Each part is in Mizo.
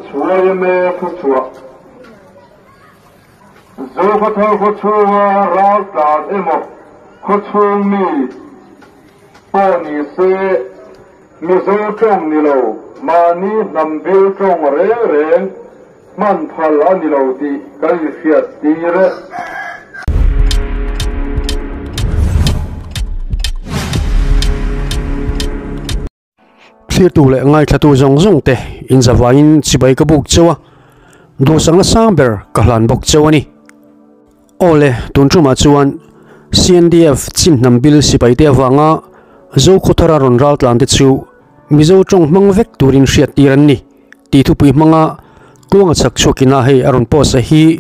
Branch yma thuchhuah Zokhawthar khaw chhunga ral tlan emaw khaw chhung mi pawh ni se Mizo tawng ni lo mahni hnam bil tawng reng reng hman phal a ni lo tih kan inhriat tir e. Thlirtu leh ngaithlatu zawng zawng te inzavaiin chibai ka buk cheu a, duhsakna sang ber ka hlan bawk cheu a ni. Aw le, tun tumah chuan CNDF chinhnam bil sipai te avanga Zokhawthara rawn ral tlan te chu Mizo tawng hmang vek turin hriat tir an ni tih thupui hmanga Tluanga chak chhuakina hei a rawn post a hi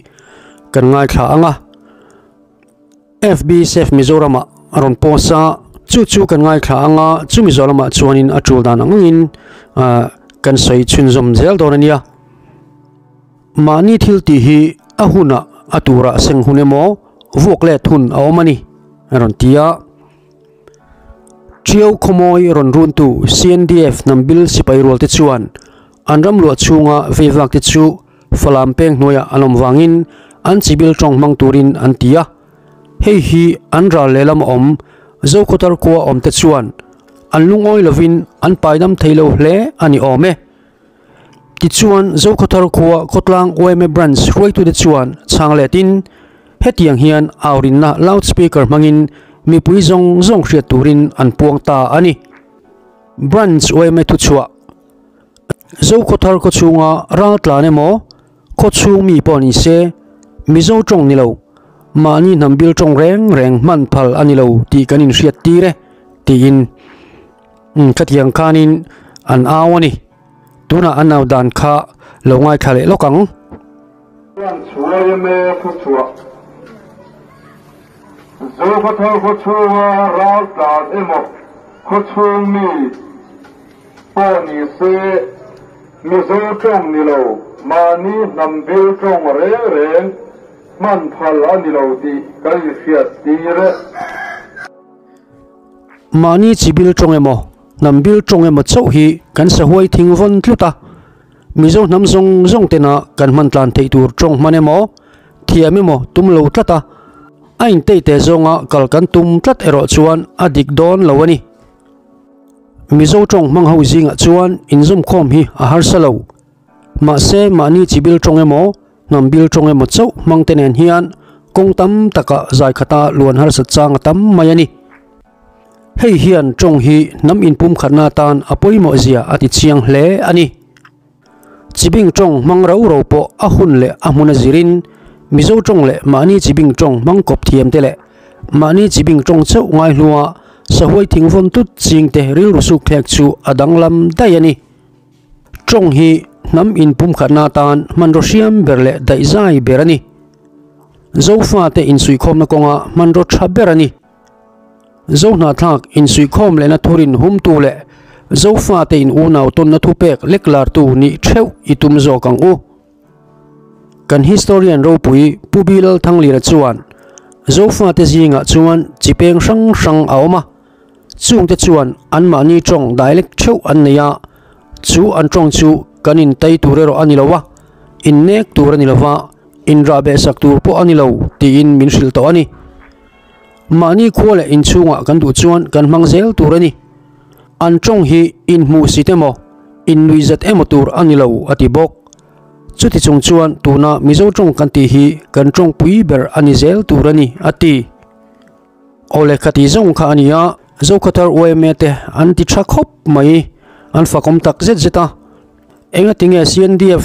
kan ngaithla ang a. FB Save Mizoram ah a rawn post a, chu chu kan ngaithla ang a, chumi zawh lamah chuanin a tul dan ang angin kan sawi chhunzawm zel dawn a nia. Mahni thil tih hi a hunah a turah seng hun emaw vuak let hun a awm a ni a rawn ti a. Ṭiau khawmawi rawn runtu CNDF hnam bil sipai rual te chuan an ram luah chhunga veivak te chu Falam peng hnuaiah an awm vangin an chibil tawng hmang turin an ti a. Hei hi an ral lehlam a awm Zokhawthar khua awm te chuan an lungawi lovin an paidam thei lo hle a ni awm e. Tichuan Zokhawthar khua khawtlang yma Branch hruaitute chuan chhang letin hetiang hian aurinna loudspeaker hmangin mipui zawng zawng hriat turin an puang ta a ni. Branch yma thuchhuah. Zokhawthar khaw chhunga ral tlan emaw, khaw chhung mi pawh ni se, Mizo tawng ni lo, mahni hnam bil tawng reng reng hman phal a ni lo tih kan inhriat tir e, tiin khatiang khanin an au a ni. Tunah an au dan kha lo ngaithla leh lawk ang. Chuan chhuai mek thuchhuah Zokhawthar khaw chhunga ral tlan emaw, khaw chhung mi, Pawh ni se, Mizo tawng ni lo, mahni hnam bil tawng reng reng hman phal a ni lo tih kan inhriat tir e. Mahni chi bil tawng emaw, hnam bil tawng emaw chauh hi kan sahuai thing vawn tlut a, Mizo hnam zawng zawng tena kan hman tlan theih tur tawng hman emaw, thiam emaw tum lo tlat a, a inteite zawnga kal kan tum tlat erawh chuan a dik dawn lo a ni. Mizo tawng hmang ho zingah chuan inzawmkhawm hi a harsa lo. Mahse, mahni chi bil tawng emaw, hnam bil tawng emaw chauh hmang te nen hian kawng tam takah zai khata luan harsat chang a tam mai a ni. Hei hian tawng hi hnam inpumkhatna atan a pawimawh zia a ti chiang hle a ni. Chibing tawng hmang rau rau pawh a hun leh a hmun a zirin Mizo tawng leh mahni chibing tawng hmang kawp thiam te leh mahni chibing tawng chauh ngai hlua sahuai thing vawn tut ching te rilru suk thlek chu a danglam daih a ni. Tawng hi hnam inpumkhatna atan hmanraw hriam ber leh daihzai ber a ni. Zofate insuihkhawmna kawnga hmanraw tha ber a ni. Zohnahthlak insuihkhawm lehna thurin humtu leh Zofate in unau tawnna thupek leklartu nih theuh i tum zawk ang u. Kan historian ropui Pu Bilal Thanglira chuan Zofate zingah chuan chi peng hrang hrang a awm a, chungte chuan anmahni tawng dialect theuh an nei a, chu an tawng chu kan intai tur erawh a ni lo a, innek tur a ni lo va, inrahbehsak tur pawh a ni lo tiin min hrilh tawh a ni. Mahni khua leh inchhungah kan duh chuan kan hmang zel tur a ni. An tawng hi inhmuhsit emaw, innuihzat emaw tur a ni lo, a ti bawk. Chuti chung chuan tuna Mizo tawng kan tih hi kan tawng pui ber a ni zel tur a ni, a ti. Aw le kha ti zawng kha a ni a, Zokhathar yma te an ti tha khawp mai, an fakawm tak zet zet a. Engatinge CNDF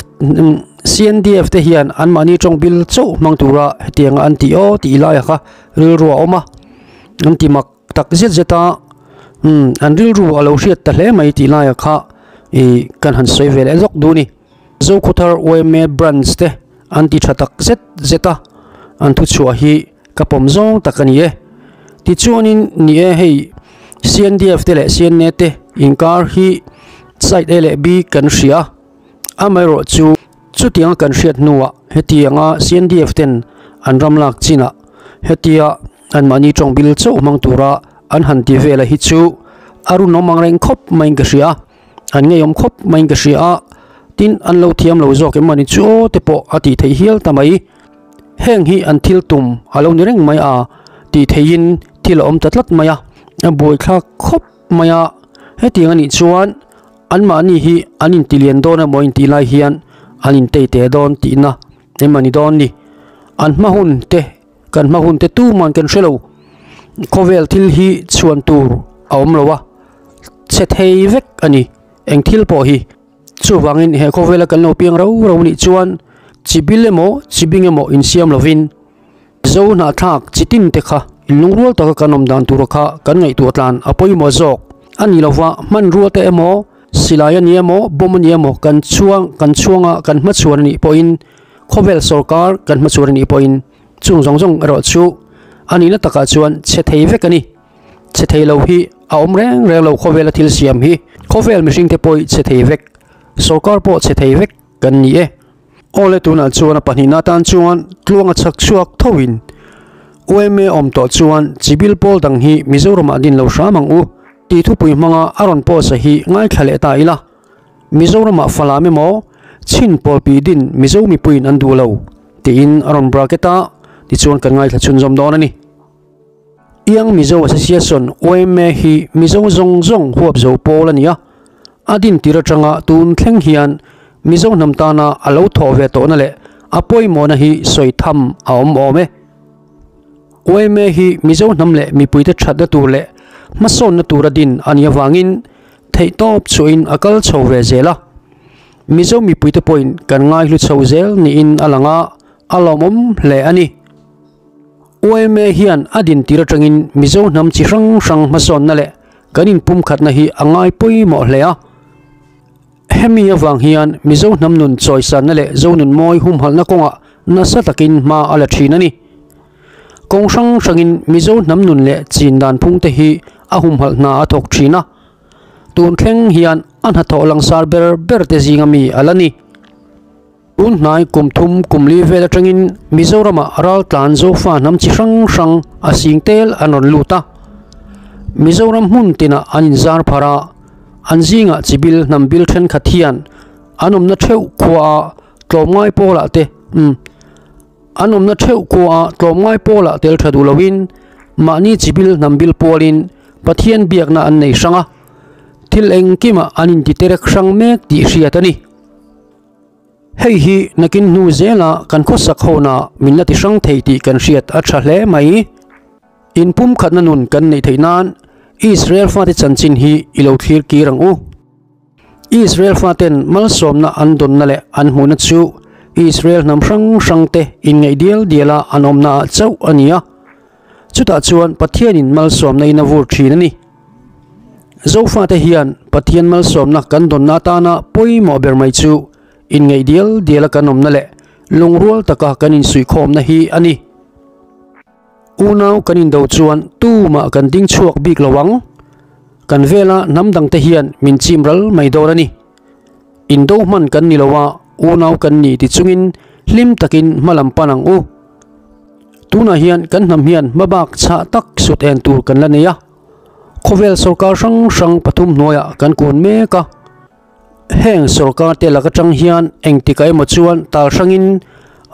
CNDF te hian anmahni tawng bil chauh hmang tura hetianga an tih aw tih laia kha rilru a awm a, an ti mak tak zet zet a, umm an rilru a lo hriat ta hle mai tih laia kha ih kan han sawi ve leh zawk duh a ni. Zokhawthar yma branch te an ti tha tak zet zet a, an thuchhuah hi ka pawm zawng tak a ni e. Tichuanin ni e hei CNDF te leh CNA te inkar hi side A leh B kan hria a, amaherawh chu chutianga kan hriat hnuah hetianga CNDF ten an ram lak chinah hetia anmahni tawng bil chauh hmang tura an han ti vela hi chu a runawm ang reng khawp maiin ka hria a, an ngeiawm khawp maiin ka hria a. Tin, an lo thiam lo zawk em ani chu aw te pawh a tih theih hial ta mai. Heng hi an thil tum a lo ni reng mai a tih theihin thil a awm ta tlat mai a, a buaithlak khawp mai a. Hetiang anih chuan anmahni hi an intilian dawn emaw intih lai hian an intei teh dawn tihna em a ni dawn ni. An hma hun te kan hma hun te tuman kan hre lo. Khawvel thil hi chhuan tur a awm lo a, chhe thei vek a ni eng thil pawh hi. Chuvangin he khawvela kan lo piang rau rau nih chuan chi bil emaw chi bing emaw insiam lovin Zo hnahthlak chi tin te kha inlungrual taka kan awm dan tura kha kan ngaihtuah tlan a pawimawh zawk a ni lova, hmanrua te emaw silai a ni emaw bomb a ni emaw kan chhuang kan chhuanga kan hmachhuan a nih pawhin khawvel sawrkar kan hmachhuan a nih pawhin chung zawng zawng erawh chu a nihna takah chuan chhe thei vek a ni. Chhe thei lo hi a awm reng reng lo khawvela thil siam hi khawvel mihring te pawh chhe thei vek sawrkar pawh chhe thei vek kan ni e. Awle tunah chuan a pahnihna atan chuan tluanga chhak chhuak thoin UMA awm tawh chuan chibil pawl dang hi Mizoramah din lo hram ang u tih thupui hmanga a rawn post a hi ngaithla leh ta ila. Mizoramah Falam emaw Chin pawlpi din Mizo mipuiin an duh lo tiin a rawn bracket a tichuan kan ngaithla chhunzawm dawn a ni. Young Mizo Association, YMA, hi Mizo zawng zawng huap zo pawl a ni a, a din tir atanga tun thleng hian Mizo hnam tana a lo thawh ve tawhna leh a pawimawhna hi sawi tham a awm awm e. YMA hi Mizo hnam leh mipuite thatna tur leh hmasawnna tura din a nih avangin theihtawp chhuahin a kal chho ve zel a. Mizo mipuite pawhin kan ngaihlu chho zel niin a lang a, a lawmawm hle a ni. YMA hian a din tir atangin Mizo hnam chi hrang hrang hmasawnna leh kan inpumkhatna hi a ngai pawimawh hle a. Hemi avang hian Mizo hnam nun chawisanna leh Zonun mawi humhalhna kawngah nasa takin hma a la thin a ni. Kawng hrang hrangin Mizo hnam nun leh chin dan phungte hi a humhalh hna a thawk thin a. Tun thleng hian a hnathawh langsar ber ber te zinga mi a la ni. Tun hnai kum thum kum li vel atangin Mizoramah raltlan Zofa hnam chi hrang hrang a sing tel an rawn lut a. Mizoram hmun tinah an inzar phar a, an zingah chibil hnam bil thenkhat hian an awmna theuh khuaah tlawmngai pawlah te umm an awmna theuh khuaah tlawmngai pawlah tel tha duh loin mahni chibil hnam bil pualin Pathian biakna an nei hrang a, thil engkimah an intiterek hrang mek tih hriat a ni. Hei hi nakin hnu zela kan khawsak hona min la ti hrang thei tih kan hriat a tha hle mai. Inpumkhatna nun kan neih theih nan Israel fate chanchin hi i lo thlir kir ang u. Israel faten malsawmna an dawnna leh an hmuhna chu Israel hnam hrang hrangte inngaih dial diala an awmnaah chauh a ni a. Chutah chuan Pathianin malsawmna in a vur thin a ni. Zofate hian Pathian malsawmna kan dawnna atana pawimawh ber mai chu inngeih dial diala kan awmna leh lungrual taka kan insuihkhawmna hi a ni. Unau kan indo chuan tumah kan ding chhuak bik lo ang. Kan vela hnam dangte hian min chim ral mai dawn a ni. Indo hman kan ni lo a, unau kan ni ti chungin hlim takin hmalam pan ang u. Tunah hian kan hnam hian hmabak chhah tak sut en tur kan la nei a, khawvel sawrkar hrang hrang pathum hnuaiah kan kun mek a. Heng sawrkar te lak atang hian engtikah emaw chuan tal hrangin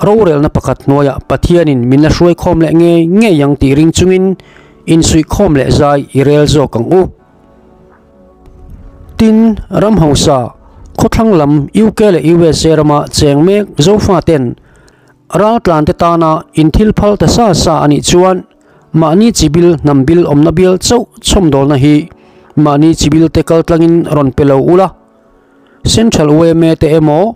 rorelna pakhat hnuaiah Pathianin min la hruai khawm leh ngei ngei ang tih ring chungin insuihkhawm leh zai i rel zawk ang u. Tin, ram hausa, khawthlang lam UK leh USA rama cheng mek Zofaten Raltlante tana inthil phal ta sa sa a nih chuan mahni chibil hnam bil awmna bial chauh chhawmdawlna hi mahni chibil te kaltlangin rawn pe lo ula. Central yma te emaw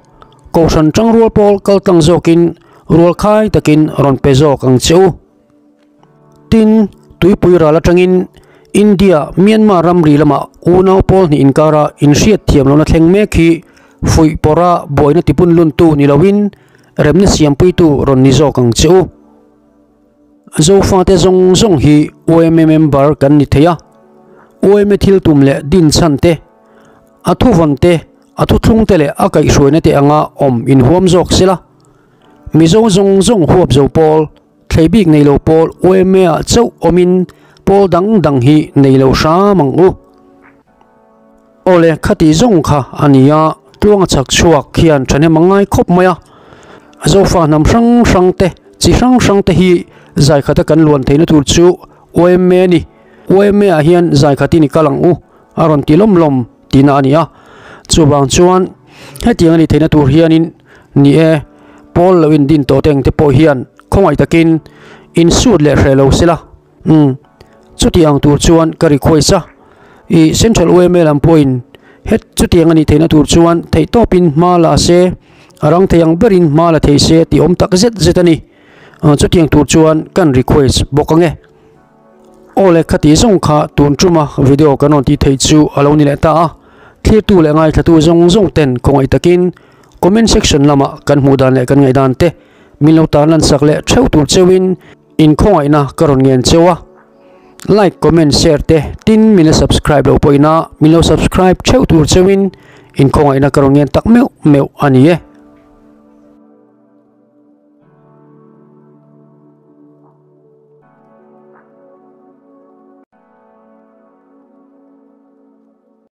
Kohhran tangrual pawl kaltlang zawkin rualkhai takin rawn pe zawk ang che u. Tin, tuipui ral atangin India, Myanmar ramri lama unau pawl hnih inkara inhriat thiam lohna thleng mek hi fuih pawra buaina tipun luntu ni loin remna siampuitu rawn ni zawk ang che u. Zofate zawng zawng hi yma member kan ni thei a, yma thil tum leh din chhan te, a thuvawn te, a thuthlung te leh a kaihhruaina te anga awm inhuam zawk sela. Mizo zawng zawng huap zo pawl Thlei bik nei lo pawl yma ah chauh awmin pawl dang dang hi nei lo hram ang u. Awle khati zawng kha a ni a. Tluanga chak chhuak hian thahnem a ngai khawp mai a, Zofa hnam hrang hrang te, chi hrang hrang te hi zai khata kan luan theihna tur chu YMA a ni. YMA ah hian zai khatin i kal ang u a rawn ti lawm lawm tihna a ni a, chuvang chuan hetiang a ni theihna tur hianin ni e, pawl lo in din tawh te engte pawh hian khawngaih takin insut leh hreh lo sela. Umm chutiang tur chuan ka request a, ih Central yma lam pawhin het chutiang a nih theihna tur chuan theihtawpin hma la se, a rang thei ang berin hma la thei se tih awm tak zet zet a ni. Chutiang tur chuan kan request bawk ang e. Aw le khati zawng kha tun tuma video kan rawn tih theih chu a lo ni leh ta a, thlirtu leh ngaithlatu zawng zawng ten khawngaih takin comment section lamah kan hmuh dan leh kan ngaihdan te min lo tarlan sak leh theuh tur cheuhin Inkhawngaihna ka rawn ngen cheu a, like, comment, share te tin min la subscribe loh pawhin a min lo subscribe theuh tur cheuhin inkhawngaihna ka rawn ngen tak meuh meuh a ni e.